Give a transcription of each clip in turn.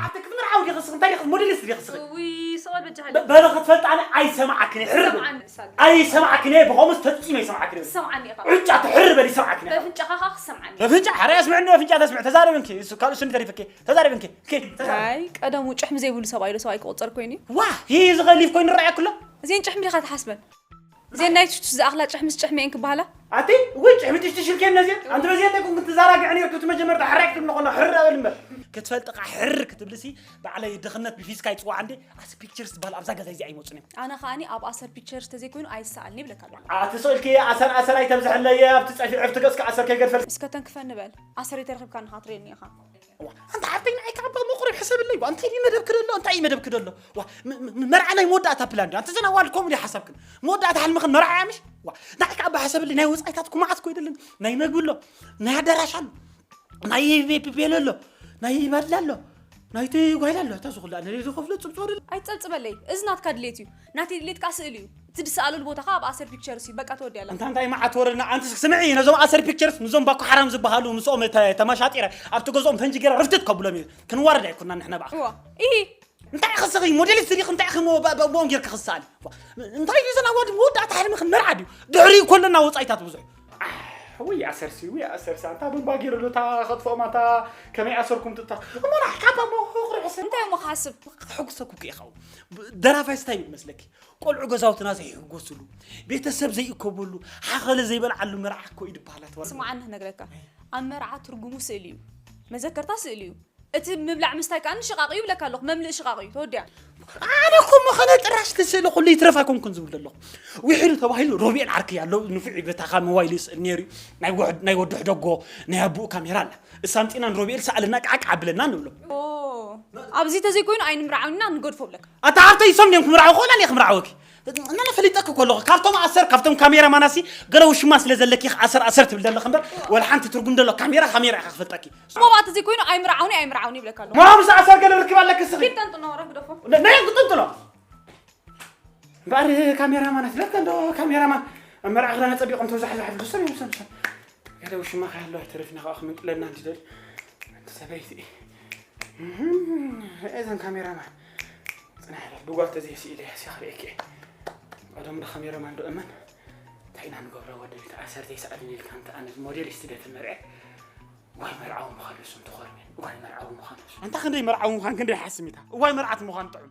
ኣቲ ክትምርዓው ዲኺ ስኺ? እንታይ ዲኺ? ሞዴሊስት ዲኺ ስኺ? ውይ፣ ሰቕ በል በጃኻ። በ-፣ በለ ክትፈልጣኒ ኣይሰማዓክን እየ። ሕር በል። ትሰምዓኒ ንሳ። ኣይሰማዓክን እየ። ብኸምኡስ ተጽጺመ ኣይሰማዓክን እየ። ትሰምዓኒ ኢኻ። ዕጫ ትሕር በል ይሰማዓክን እየ። በፍንጫኻ ኸኣ ክትሰምዓኒ። በፍንጫ? ሓራይ ኣስምዕኒ፣ በፍንጫ ተስምዕ። ተዛረብ እንኪ። እሱ ካልእ ስኒ ተሪፈኪ። ተዛረብ እንኪ። እንኪ፣ ተዛረብ። ኣይ፣ ቀደሙ ጭሕሚ ዘይብሉ ሰብኣይ ዶ ሰብኣይ ክቑጸር ኮይኑ እዩ? ዋ፣ ይህ ዝኸሊፍ ኮይኑ ይረኣየኩ ኣሎ። እዚአን ጭሕሚ ዲኻ ትሓስበን? እዚአን ናይ ትሽቱሽ ዝኣኽላ ጭሕምስ ጭሕሚ እየን ክበሃላ? ኣቲ፣ ውይ፣ ጭሕሚ ትሽቱሽ ኢልክየን ነዚአን? ኣንቲ በዚአን እኮ ክትዘናግዕን ነይርኪ፣ እቲ መጀመርታ ሕራይ ክትብሊ ከሎ፣ ሕር በል እምበር። ክትፈልጢ ኸኣ ሕር ክትብልሲ፣ ባዕለይ ድኽነት ብፊስካ ይጽዋዕ እንዴ? ኣሰር ፒክቸርስ ዝበሃል ኣብዛ ገዛ እዚኣ ኣይመጹን እዮም። ኣነ ኸኣኒ ኣብ ኣሰር ፒክቸርስ ተዘይኮይኑ ኣይሰኣልን ይብለካ ኣለኹ። ኣቲ ስቕ ኢልኪ ኣሰር ኣሰር ኣይተብዝሕለየ፣ ኣብቲ ጸፊዕ ኣብቲ ገጽካ ኣሰር ከይገድፈልኪ። እስከ ተንክፈኒ በል። ኣሰር ተረኺብካ ንኻ ትርእየኒ ኢኻ። ዋ፣ ኣንታ ሓፍተይ ንዓይ ካብ መቑረብ ሕሰብለይ። ዋ፣ እንታይ ድዩ መደብኪ ደሎ? እንታይ እዩ መደብኪ ደሎ? ዋ፣ ም-፣ ም-፣ መርዓ ናይ መወዳእታ ፕላን ድዩ? ኣንታ ዘን ኣዋልድ ከምኡ ድዩ ሓሳብክን? መወዳእታ ሕልምኽን መርዓ እያ ምሽ? ዋ፣ ንዓይ ከኣ ኣባ ሕሰብለይ። ናይ ወጻኢታትኩም መዓት እኮ የደልን። ናይ መግቢ ኣሎ፣ ናይ ኣዳራሽ ኣሎ፣ ናይ ቤ-፣ ቤ-፣ ቤሎ ኣሎ፣ ናይ ባድላ ኣሎ፣ ናይቲ ጓይላ ኣሎ። እታ ዝኹላ ነደይ ዝኸፍሎ ጽብጽብ ደሎ። ኣይትጸብጽበለይ። እዚ ናትካ ድሌት እዩ። ናተይ ድሌት ከኣ ስእሊ እዩ። እቲ ዝሰኣለሉ ቦታ ከኣ ኣብ ኣሰር ፒክቸርስ እዩ። በቃ ተወዲኣላ። እንታ እንታይ መዓት ወረድና? ኣንቲ ስምዒ፣ ነዞም ኣሰር ፒክቸርስ፣ ንዞም ባኮ ሓራም ዝበሃሉ፣ ምስኦም ተ-፣ ተመሻጢረ፣ ኣብቲ ገዝኦም ፈንጂ ገይረ ርፍትት ከብሎም እየ። ክንዋረድ ኣይኮንና ንሕና ብኣኻ። እዋ፣ ኢሂ። እንታይ ኢኺ ስኺ? ሞዴሊስት ዲኺ? እንታይ ኢኺ ሞ-፣ ብ-፣ ብ-፣ ብኦም ጌርኪ ክሰኣል? ዋ፣ እንታይ ድዩ ዘን ኣዋልድ መወዳእታ ሕልምኽን መርዓ ድዩ? ድሕሪኡ ከሎ እና ወጻኢታት ብዙሕ። ኣሕ፣ ውይ ኣሰርሲ፣ ውይ ኣሰርሲ፣ ኣንታ ቡምባ ገይሩ ኣሎ፣ እታ ከጥፍኦም፣ ኣንታ ከመይ ኣሰርኩም ትታ-፣ እሞ ንዓካ እባ እሞ ቁሩብ ሕሰብ። እንታይ እሞ ክሓስብ? ከሕጉሰኩ እኮ ኢኻ። ብ-፣ ደራፋይስ እንታይ ይብል መስለኪ? ቆልዑ ገዛውትና ዘይሕጎስሉ፣ ቤተሰብ ዘይእከበሉ፣ ሓኸለ ዘይበልዓሉ መርዓ እኮ እዩ ዝበሃል፣ ኣትዋር። ስምዓኒ ክነግረካ፣ ኣብ መርዓ ትርጉሙ ስእሊ እዩ፣ መዘከርታ ስእሊ እዩ። እቲ ምብላዕ ምስታይ ከኣ ሽቓቕ እዩ ይብለካ ኣለኹ፣ መምልኢ ሽቓቕ እዩ፣ ተወዲኣ። ኣነ እኮ እሞ ኸነ ጥራሽ እቲ ስእሊ ኩሉ ይትረፍ ኣይኮንኩን ዝብል ዘለኹ። ውሒዱ ተባሂሉ ሮቤል ዓርከይ ኣሎ፣ ንፉዕ እዩ፣ በታ ካብ ሞባይሉ ይስእል ነይሩ እዩ። ናይ ወድ-፣ ናይ ወዲ ሕደጎ፣ ናይ ኣቡኡ ካሜራ ኣላ። እሳ ኣምጺእና ንሮቤል ሰኣለና፣ ቃዕ ቃዕ ኣብለና ንብሎ። ኦ፣ ኣብዚ ተዘይኮይኑ ኣይንምርዓውን ኢና፣ ንገድፎ ብለካ። ኣታ ሓፍተይ፣ እሶም ድዮም ክምርዓው? ክእላ እየ ክምርዓወኪ። እና ፈሊጠኪ እኮ ኣለኹ። ካብቶም ኣሰር፣ ካብቶም ካሜራማናሲ ገለ ውሽማ ስለ ዘለኪ ኢኺ ኣሰር ኣሰር ትብል ዘለኺ እምበር፣ ወላ ሓንቲ ትርጉም ደሎ ካሜራ፣ ካሜራ ኢኻ ክፈልጠኪ። እሞ ባቲ እዚ ኮይኑ ኣይምርዓውኒ፣ ኣይምርዓውኒ ይብለካ ኣሎ። ሞራ ምስ ኣሰር ገለ ርክብ ኣለኪ ስኺ። ኪድ ጠንጥኖ፣ ወረ ግደፎ። ነ-፣ ናይ ክትጥንጥኖ። እምበኣር ካሜራማን ኣትብለካ እንዶ ካሜራማን። ኣብ መርዓ ክዳና ጸቢቖም ተውዛሕዛሕ ይብሉ ሰብ እዮም፣ ሰብ፣ ሰብ። ገለ ውሽማ ከ ኣሎ፣ ኣይተረፍና ከኣ ክምንጥለና እንዲ ደል። ኣንቲ ሰበይቲ። እህም፣ እዘን ካሜራማን። ጽናሕ ኢለ ብጓል ተዘይስኢለ እየ፣ እስኪ ክርእየኪ እየ። ቀደም ዶ ካሜራማን ዶ እመን? እንታይ ኢና ንገብሮ ወደይ፣ ተኣሰር ዘይሰኣልን ኢልካ፣ እንተ ኣነ ሞዴሊስት ድየ ተመርዐ? እዋይ መርዓዊ ምዃን እሱ እንተኾርመ፣ እዋይ መርዓዊ ምዃን እሱ። ኣንታ ክንደይ መርዓዊ ምዃን ክንደይ ሓስሚታ። እዋይ መርዓት ምዃን ጥዑም።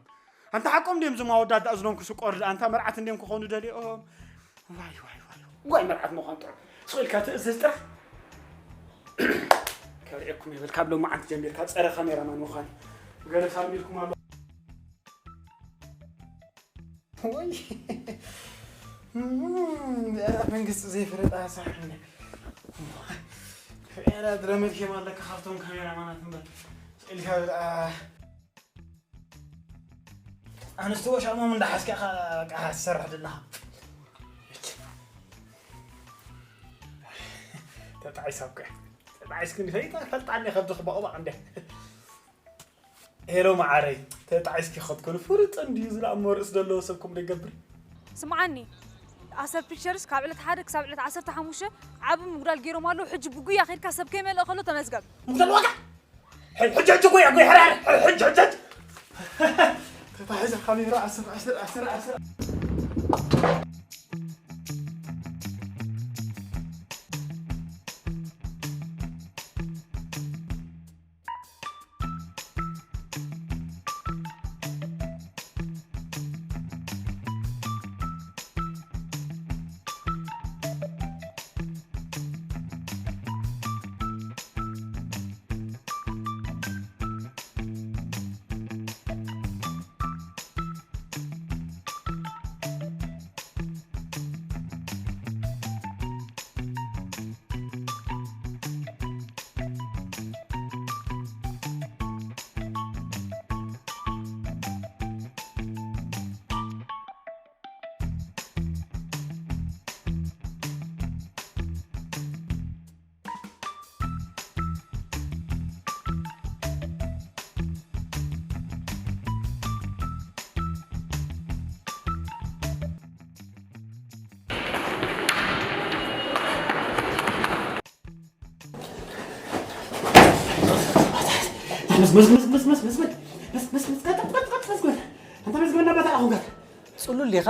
ኣንታ ሓቆም ድዮም እዞም ኣወዳት እዝኖም ክስቆር፣ ኣንታ መርዓት እንድዮም ክኾኑ ደሊኦም። ዋይ፣ ዋይ፣ ዋይ። ዋይ መርዓት ምዃን ጥዑም። ስቕ ኢልካ ትእዝዝ ጥራሕ። ከርእየኩም ይብል፣ ካብ ሎማዓንቲ ጀሚርካ ጸረ ካሜራማን ምዃን። ገለ ሳብ ኢልኩም ኣሎ። ወይ። እም፣ መንግስቲ ዘይፈለጣ ሳሕኒ። ኤራ ድረመት ኬም ኣለካ ካብቶም ካሜራማናት እምበር። ስቕ ኢልካ ብልኣ። ኣንስቲ ወሻሞም እንዳሓዝካ ኢኻ፣ በቃ፣ ትሰርሕ ዘለኻ። ተጣዒሳ እኮ እያ። ተጣዒስክኒ ፈሊጣ፣ ፈልጣኒ፣ ከብዲ ክባቑባቕ እንደ። ሄሎ መዓረይ፣ ተጣዒስኪ ከትኮኒ ፍርጥ እንድዩ ዝለኣሞ ርእሲ ዘለዎ ሰብ ከምኡ ደይገብር። ስምዓኒ፣ ኣሰር ፒክቸርስ ካብ ዕለት ሓደ ክሳብ ዕለት ዓሰርተ ሓሙሽተ ዓቢ ምጉዳል ገይሮም ኣለዉ። ሕጂ ብጉያ ከይድካ ሰብ ከይመልእ ከሎ ተመዝገብ። ምጉዳል ዋጋ? ሕጂ፣ ሕጂ፣ ጉያ፣ ጉያ፣ ሕራር፣ ሕጂ፣ ሕጂ፣ ሕጂ። ተታሒዘ ካሜራ፣ ኣስር፣ ኣስር፣ ኣስር፣ ኣስር። መዝ፣ መዝ፣ መዝ፣ መዝ፣ መዝ፣ መዝ፣ መዝ። መና መታ ኣኹንካ? ጽሉል ኢኻ?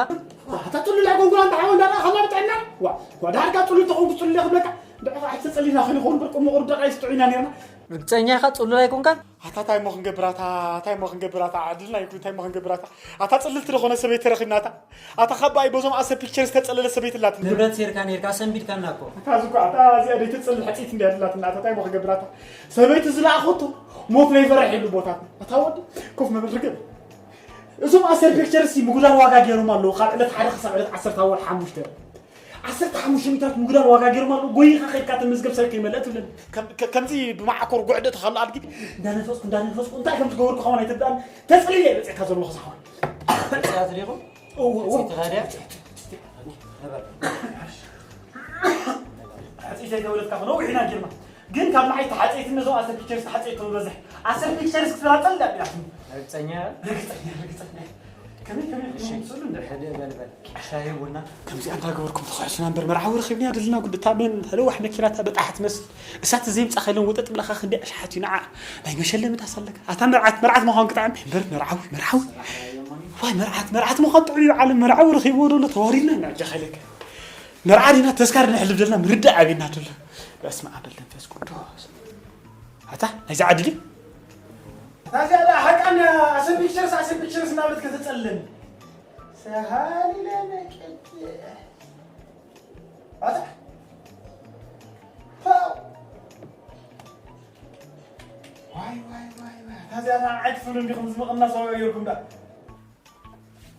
ኣታ ጽሉል ኣይኮንኩን፣ ኣንታ ሓወ እንዳራ ኸላ ብጥዕና። ዋ፣ ዋ፣ ዳርጋ ጽሉል ተኾንኩ ጽሉል ኢኻ ብለካ። ደኣ ኣይተጸሊና ኸይኑ ኾን ብርቁ ምቑር ደቃ ይስጥዑ ኢና ነርና። ርግጸኛ ኢኻ ጽሉል ኣይኮንካን? ኣታ ታይ ሞ ክንገብራታ፣ ታይ ሞ ክንገብራታ፣ ዓድልና ይኩን ታይ ሞ ክንገብራታ። ኣታ ጽልልቲ ዝኾነ ሰበይቲ ረኺብናታ። ኣታ ኻባይ በዞም ኣሰር ፒክቸር ዝተጸለለ ሰበይቲ ኣላትኒ። ንብረት ሴርካ ኔርካ ሰንቢድካና እኮ። ኣታ ዝኳ፣ ኣታ እዚኣ ደይ ትጽልል ሕጽይት እንዲያ ኣላትና። ኣታ ታይ ሞ ክንገብራታ። ሰበይቲ ዝለኣኸቶ ሞት ናይ ፈረሕ የሉ ቦታት። ኣታ ወዲ፣ ኮፍ መበል ርግብ። እዞም ኣሰር ፒክቸርሲ ምጉዳል ዋጋ ገይሮም ኣለዉ። ካብ ዕለት ሓደ ክሳብ ዕለት ዓሰርተ ወርሒ ሓሙሽተ። ዓሰርተ ሓሙሽተ ሚእታት ምጉዳል ዋጋ ገይሮም ኣለዉ። ጎይኻ ከድካ ተመዝገብ ሰብ ከይመልአ ትብለኒ። ከም-፣ ከ-፣ ከምዚ ብማዓኮር ጉዕዶ ተኻሎ ኣድጊ እንዳነፈስኩ፣ እንዳነፈስኩ እንታይ ከም ዝገበርኩ ኸማን ኣይትርዳእን። ተጸሊለ እየ በጺሕካ ዘለኹ ዝሓወይ። በጺሓ ትሪኹም? እወ፣ እወ። እቲ ኻድያ? ነበር። ሓጺ ዘይተወለድካ ኸነው ዒና ጌርና። ግን ካብ ንዓይ ተሓጸይትኒ እዞም ኣሰር ፒክቸርስ ተሓጸይቶም ዝበዝሕ። ኣሰር ፒክቸርስ ክትብላ ጠል ዳቢላትኒ። ርግጸኛ? ርግጸኛ፣ ርግጸኛ። ከመይ፣ ከመይ እሺ፣ ክመልሰሉ እንደ ሕደ በል በል። ሻሂ ቡና? ከምዚኣ እንዳገበርኩም ተኸሕሱና እምበር መርዓዊ ረኺብና ደለና ጉድ። እታ መን ህልዋሕ መኪና እታ በጣሕ ትመስል። እሳት ዘይምጻእ ከይለን ወጠጥ ብላኻ ክንደይ ኣሽሓት እዩ ንዓ። ናይ መሸለሚ ታሳለካ። ኣታ መርዓት፣ መርዓት ምዃን ክጥዕም። እምበር መርዓዊ፣ መርዓዊ። ዋይ መርዓት፣ መርዓት ምዃን ጥዑም እዩ ዓለም። መርዓዊ ረኺብዎ ደሎ ተዋሪድና ኢና እጃ ከይለካ። መርዓ ዲና ተስካር ነሕልፍ ደለና ምርዳእ ኣቢና ደሎ። በስመ ኣብ ወወልድ ወመንፈስ ቅዱስ። ኣታ ናይዚ ዓዲ ድዩ? ናዚኣ ደኣ ሓቃ እንድያ፣ ኣሰር ፒክቸርስ፣ ኣሰር ፒክቸርስ እናበለት ከተጸልለኒ። ሰሃሊለ ነቀየ። ኣታ። ፓው። ዋይ፣ ዋይ፣ ዋይ፣ ዋይ። ናዚኣ ደኣ ዓይትፍሉ እንዲኹም ዝምቕና ሰው ገይርኩም ደኣ።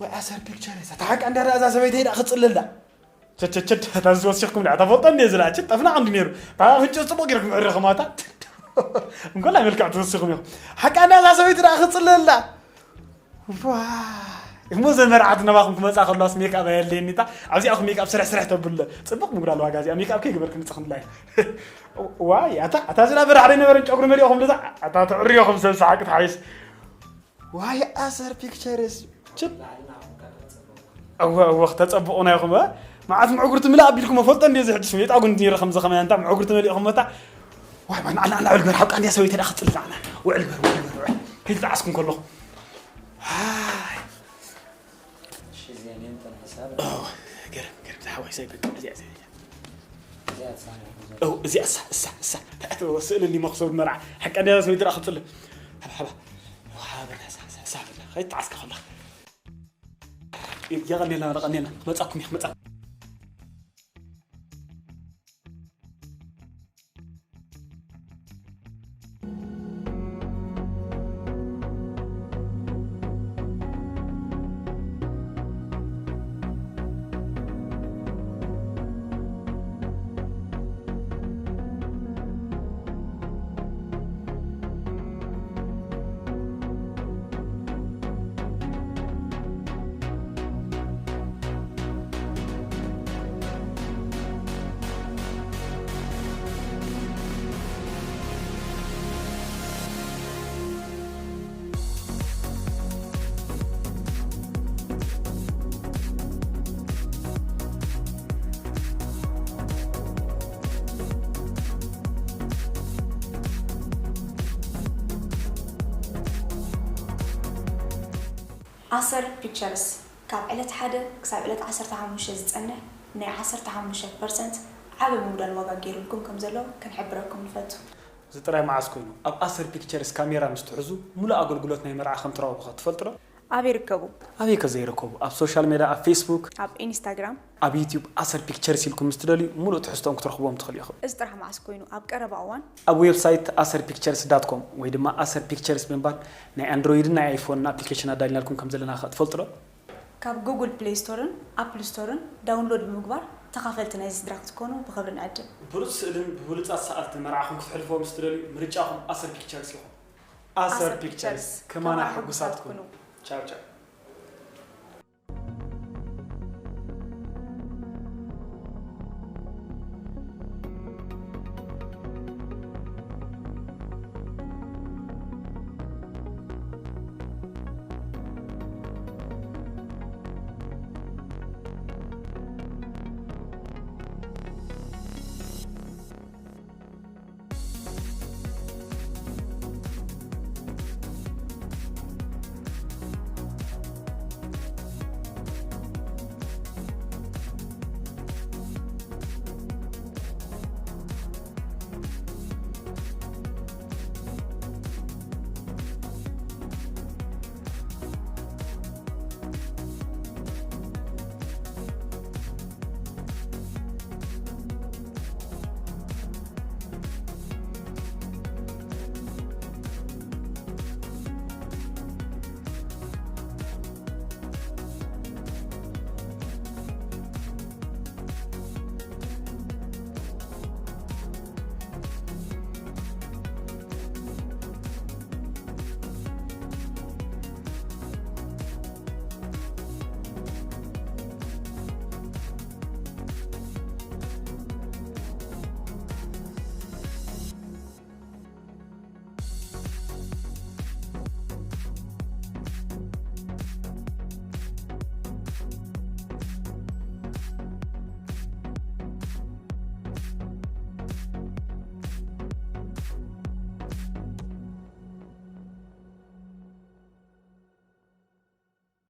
ወይ ኣሰር ፒክቸርስ፣ ኣታ ሓቃ እንድያ ደኣ እዛ ሰበይተይ ደኣ ክጽልላ። ቸቸቸድ፣ እታ ዝወሲኽኩም ደኣ፣ እታ ፈልጦ እንድየ ዝለኣችት፣ ጠፍና እንዲ ነይሩ። እታ ኣፍንጭ ጽቡቕ ጌርኩም ዕሪኹም ኣታ። እንኮላይ መልክዕ ትወሲኹም ኢኹም። ሓቃ እንድያ እዛ ሰበይቲ ደኣ ክጽልላ። ዋ። እሞ ዘን መርዓት ነባኹም ክመጻ ከለዋስ ሜክኣፕ ኣየድልየኒ እታ። ኣብዚኣ ኹም ሜክኣፕ ስርሕ ስርሕ ተብሎ። ጽቡቕ ምጉዳል ዋጋ እዚኣ ሜክኣፕ ከይገበርክን ንጽኽን ላይ። ዋይ፣ ኣታ፣ ኣታ ዝላ በራዕዶ ኣይነበረን ጨጉሪ መሊኦኹም ለዛ። ኣታ ትዕርዮኹም ሰብ ሰሓቂ ትሓይሽ። ዋይ ኣሰር ፒክቸርስ። ችፕ። እወ፣ እወ፣ ክተጸብቑና ኢኹም፣ እ? መዓት ምዕጉርቲ ምልእ ኣቢልኩም ፈልጦ እንድየ ዝሕድስ ሜጣ ጉንዲ ነይረ ከምዚ ኸማይ ኣንታ ምዕጉርቲ መሊእኹም መታ። ዋይ፣ ዋይ፣ ንዓና፣ ንዓና፣ ውዕል ግበር፣ ሓብቃ እንድያ ሰበይተ ደኣ ክጽልላዕና። ውዕል ግበር፣ ውዕል ግበር፣ ውዕል። ከይትጠዓስኩም ከለኹ። ሃይ። እሺ፣ እዚኣ እኔን ተን ሕሳብ። ኦ፣ ገረም፣ ገረም፣ ዝሓወይ ሰይ በቃ፣ እዚኣ፣ እዚኣ፣ እዚኣ። እዚኣ ትሳነ። ኦ፣ እዚኣ እሳ፣ እሳ፣ እሳ። ተኣተወ ስእሊ እንዲ መኽሰብ መርዓ። ሓቂ እንድያ ሰበይቲ ደኣ ክጽልል። ሃባ፣ ሃባ። ሃባ፣ ሃባ፣ እሳ፣ እሳ፣ እሳ፣ እሳ። ከይትጠዓስካ ከለኻ። የቐኔልና፣ የቐኔልና። ክመጻኩም እየ፣ ክመጻ። ኣሰር ፒክቸርስ ካብ ዕለት ሓደ ክሳብ ዕለት ዓሰርተ ሓሙሽተ ዝጸንሕ ናይ ዓሰርተ ሓሙሽተ ፐርሰንት ዓቢ ምጉዳል ዋጋ ገይሩልኩም ከም ዘሎ ክንሕብረኩም ንፈቱ። እዚ ጥራይ መዓስ ኮይኑ? ኣብ ኣሰር ፒክቸርስ ካሜራ ምስ ትሕዙ፣ ሙሉእ ኣገልግሎት ናይ መርዓ ከም ትረኽቡ ኸ ትፈልጡ ዶ? ኣበይ ይርከቡ? ኣበይ ከ ዘይርከቡ? ኣብ ሶሻል ሜድያ፣ ኣብ ፌስቡክ፣ ኣብ ኢንስታግራም፣ ኣብ ዩትዩብ ኣሰር ፒክቸርስ ኢልኩም ምስ ትደልዩ፣ ሙሉእ ትሕዝቶኦም ክትረኽብዎም ትኽእሉ ኢኹም። እዚ ጥራሕ መዓስ ኮይኑ? ኣብ ቀረባ እዋን። ኣብ ዌብሳይት ኣሰር ፒክቸርስ ዳት ኮም ወይ ድማ ኣሰር ፒክቸርስ ብምባል ናይ ኣንድሮይድን ናይ ኣይፎንን ኣፕሊኬሽን ኣዳሊናልኩም ከም ዘለና ኸ ትፈልጡ ዶ? ካብ ጉግል ፕሌይ ስቶርን ኣፕል ስቶርን ዳውንሎድ ብምግባር ተኻፈልቲ ናይዚ ስድራ ክትኮኑ ብኽብሪ ንዕድም። ብሉጽ ስእልን ብብሉጻት ሰኣልትን መርዓኹም ክትሕልፍዎ ምስ ትደልዩ፣ ምርጫኹም ኣሰር ፒክቸርስ ይኹን። ኣሰር ኣሰር ፒክቸርስ፣ ፒክቸርስ፣ ከማና ከማና ሕጉሳት ሕጉሳት ኩኑ። ኩኑ። ቻው ቻው።